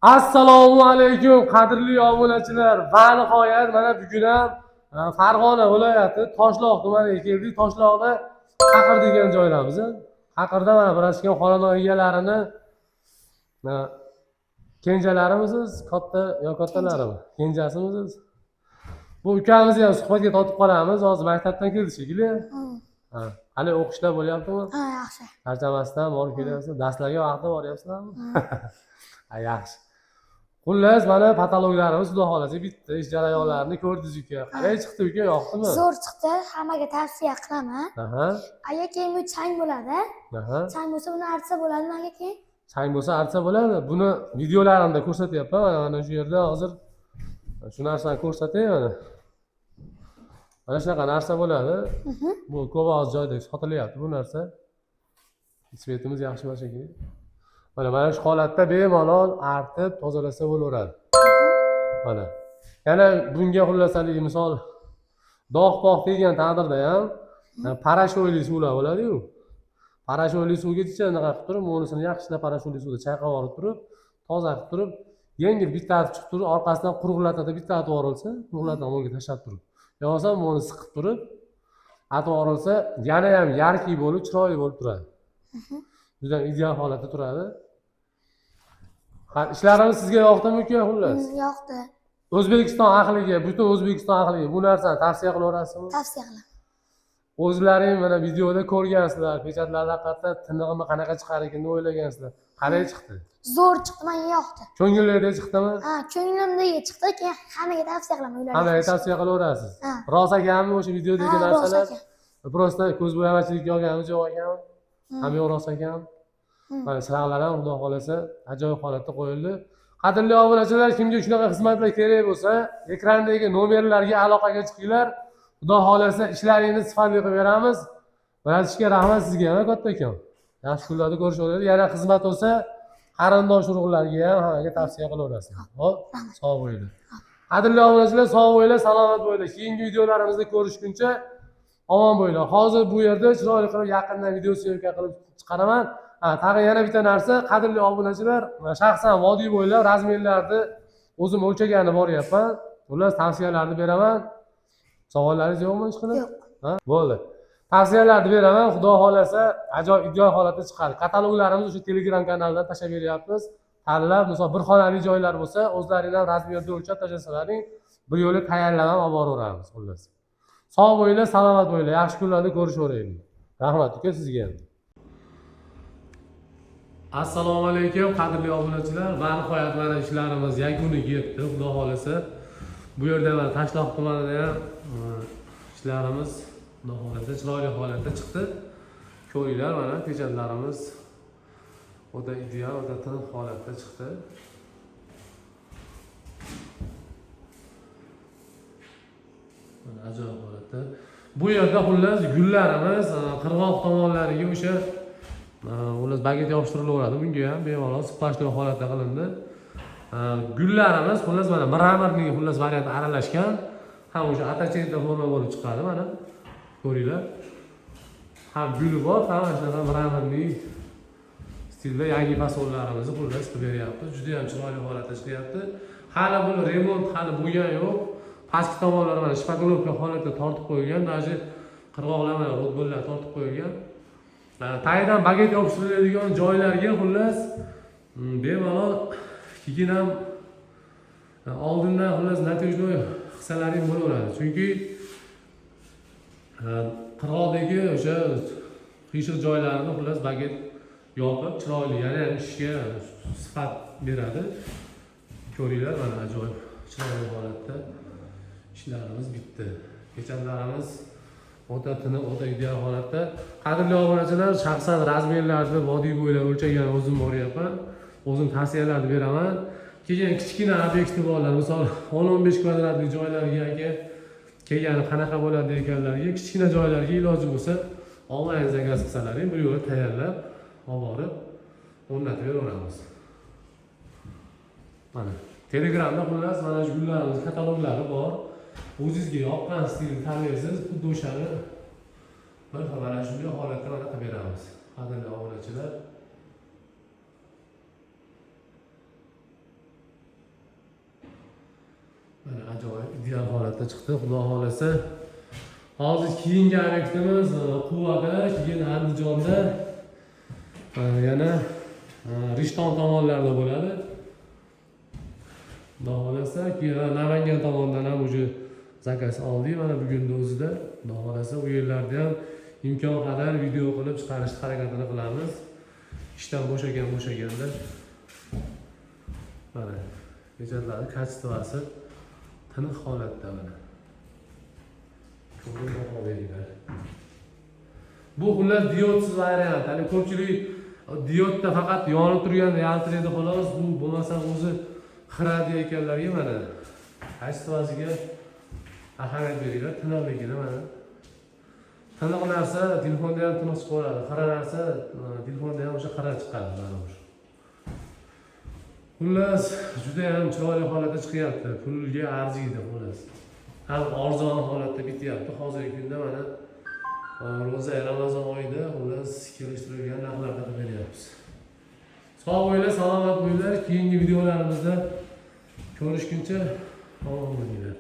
Assalomu alaykum qadrli obunachilar. Va nihoyat mana bugun ham Farg'ona viloyati Toshloq tumaniga keldik. Toshloqda Qaqir degan joydamiz. Qaqirda mana birashgan xonadon egalarini kenjalarimisiz, katta yo kattalarimi? Kenjasimisiz? Bu ukamizni ham suhbatga tortib qolamiz. Hozir maktabdan keldi shekilli. Ha, qanday o'qishlar bo'lyaptimi? Ha, yaxshi. Charchamasdan borib kelyapsiz. Darslarga vaqtida boryapsizlarmi? Ha, yaxshi. Xullas, mana patologlarimiz xudo xohlasa bitta ish jarayonlarini ko'rdingiz uka. Qalay chiqdi uka, yoqdimi? Zo'r chiqdi. Hammaga tavsiya qilaman. Agar keyin bu chang bo'ladi. Chang bo'lsa buni artsa bo'ladi aka keyin. Chang bo'lsa artsa bo'ladi. Buni videolarimda ko'rsatyapman. Mana shu yerda hozir shu narsani ko'rsatay mana. Mana shunaqa narsa bo'ladi. Bu ko'p oz joyda sotilyapti bu narsa. Svetimiz yaxshi bo'lsa kerak. Mana shu holatda bemalol artib tozalasa bo'laveradi. Mana. Yana bunga xullas haligi misol dog' pog' teggan taqdirda ham parashoyli suvlar bo'ladi-yu. Parashoyli suvga anaqa qilib turib, mo'nisini yaxshilab parashoyli suvda chayqab yuborib turib, toza qilib turib, yengil bitta atib chiqib turib, orqasidan quruq latada bitta atib yuborilsa, quruq latani mo'nga tashlab turib, yo bo'lmasa mo'ni siqib turib atib yuborilsa, yana ham yarkiy bo'lib, chiroyli bo'lib turadi. Juda ideal holatda turadi. Ha, ishlarimiz sizga yoqdimi uka xullas? Yoqdi. O'zbekiston ahliga, butun O'zbekiston ahliga bu narsani tavsiya qilaverasizmi? Tavsiya qilaman. O'zlaring mana videoda ko'rgansizlar, pechatlarda haqiqatda tinig'imi qanaqa chiqar ekan deb o'ylagansizlar. Qalay chiqdi? Zo'r chiqdi, menga yoqdi. Ko'ngillardek chiqdimi? Ha, ko'nglimdagi chiqdi, keyin hammaga tavsiya qilaman ularga. Hammaga tavsiya qilaverasiz. Ha. Rost ekanmi o'sha videodagi Ha, rost narsalar? ekan. Просто ko'z bo'yamachilikka olganmi, yo'q ekanmi? Hamma yo'q rost ekanmi? Mana chiroqlar ham xudo xohlasa ajoyib holatda qo'yildi. Qadrli obunachilar, kimga shunaqa xizmatlar kerak bo'lsa, ekrandagi nomerlarga aloqaga chiqinglar. Xudo xohlasa ishlaringni sifatli qilib beramiz. Birazishga rahmat sizga ham katta akam. Yaxshi kunlarda ko'rishaveraylik. Yana xizmat bo'lsa, qarindosh urug'larga ham hammaga tavsiya qilaverasizlar. Xo'p, sog' bo'linglar. Qadrli obunachilar, sog' bo'linglar, salomat bo'linglar. Keyingi videolarimizda ko'rishguncha omon bo'linglar. Hozir bu yerda chiroyli qilib yaqindan video syomka qilib chiqaraman. Tag'in yana bitta narsa, qadrli obunachilar, shaxsan vodiy bo'ylab razmerlarni o'zim o'lchagani boryapman. Ular tavsiyalarni beraman. Savollaringiz yo'qmi hech qilib? Yo'q. Ha, bo'ldi. Tavsiyalarni beraman, xudo xohlasa ajoyib ideal holatda chiqadi. Kataloglarimizni o'sha Telegram kanalidan tashlab beryapmiz. Tanlab, misol bir xonali joylar bo'lsa, o'zlaring ham razmerda o'lchab tashlasalaring, bir yo'la tayyorlab ham olib boraveramiz xullas. Sog' bo'linglar, salomat bo'linglar. Yaxshi kunlarda ko'rishaveraylik. Rahmat uka sizga ham. Assalomu alaykum qadrli obunachilar. Va nihoyat mana ishlarimiz yakuniga yetdi, xudo xohlasa. Bu yerda mana Toshloq tumanida ham ishlarimiz xudo xohlasa chiroyli holatda chiqdi. Ko'ringlar, mana pechatlarimiz o'ta ideal, o'ta tiniq holatda chiqdi. Mana ajoyib holatda. Bu yerda xullas gullarimiz qirg'oq tomonlariga o'sha xullas baget yopishtirilaveradi. Bunga ham bemalol сплошной holatda qilindi. Gullarimiz xullas mana mramorning xullas varianti aralashgan. Ham o'sha atachenta forma bo'lib chiqadi mana. Ko'ringlar. Ham guli bor, ham mana shunaqa mramorning stilda yangi fasonlarimizni xullas qilib beryapti. Juda ham chiroyli holatda chiqyapti. Hali buni remont hali bo'lgani yo'q. Pastki tomonlari mana shpaklovka holatda tortib qo'yilgan, даже qirg'oqlar mana rotbollar tortib qo'yilgan. Tagidan baget yopishtiriladigan joylarga xullas bemalol keyin ham oldindan xullas натяжной qilsalaring bo'laveradi. Chunki qirg'oqdagi o'sha qiyshiq joylarini xullas baget yopib chiroyli yana ham ishga sifat beradi. Ko'ringlar, mana ajoyib chiroyli holatda ishlarimiz bitdi. Pechatlarimiz o'ta tiniq, o'ta ideal holatda. Qadrli obunachilar, shaxsan razmerlarni vodiy bo'ylab o'lchagan o'zim boryapman. O'zim tavsiyalarni beraman. Keyin kichkina obyekti borlar, misol 10-15 kvadratli joylarga aka kelgani qanaqa bo'ladi deganlarga, kichkina joylarga iloji bo'lsa onlayn zakaz qilsalaring, bir yo'la tayyorlab olib borib o'rnatib beraveramiz. Mana Telegramda xullas mana shu gullarimiz kataloglari bor. O'zingizga yoqqan stilni tanlaysiz, xuddi o'shani bir xil mana shunday holatda mana qilib beramiz. Qadrli obunachilar, Ideal holatda chiqdi, xudo xohlasa. Hozir keyingi obyektimiz Quvada, keyin Andijonda, yana Rishton tomonlarida bo'ladi. Xudo xohlasa, keyin Namangan tomondan ham уже заказ oldik mana bugunni o'zida. Xudo xohlasa, u yerlarda ham imkon qadar video qilib chiqarish harakatini qilamiz. Ishdan bo'shaganda. Mana pechatlarni качество si tiniq holatda mana. Ko'ngil baho beringlar. Bu xullas diodsiz variant. Hali ko'pchilik diodda faqat yonib turganda yaltiraydi xolos, bu bo'lmasa o'zi xira deyotganlarga mana качество siga ahamiyat beringlar, tiniqligini mana. Tiniq narsa telefonda ham tiniq chiqaveradi, xira narsa telefonda ham o'sha xira chiqadi baribir. Xullas, juda ham chiroyli holatda chiqyapti, pulga arziydi xullas. Ham arzon holatda bityapti. Hozirgi kunda mana ro'za, Ramazon oyida xullas kelishtirilgan narxlarda qilib beryapmiz. Sog' bo'linglar, salomat bo'linglar. Keyingi videolarimizda ko'rishguncha omon bo'linglar.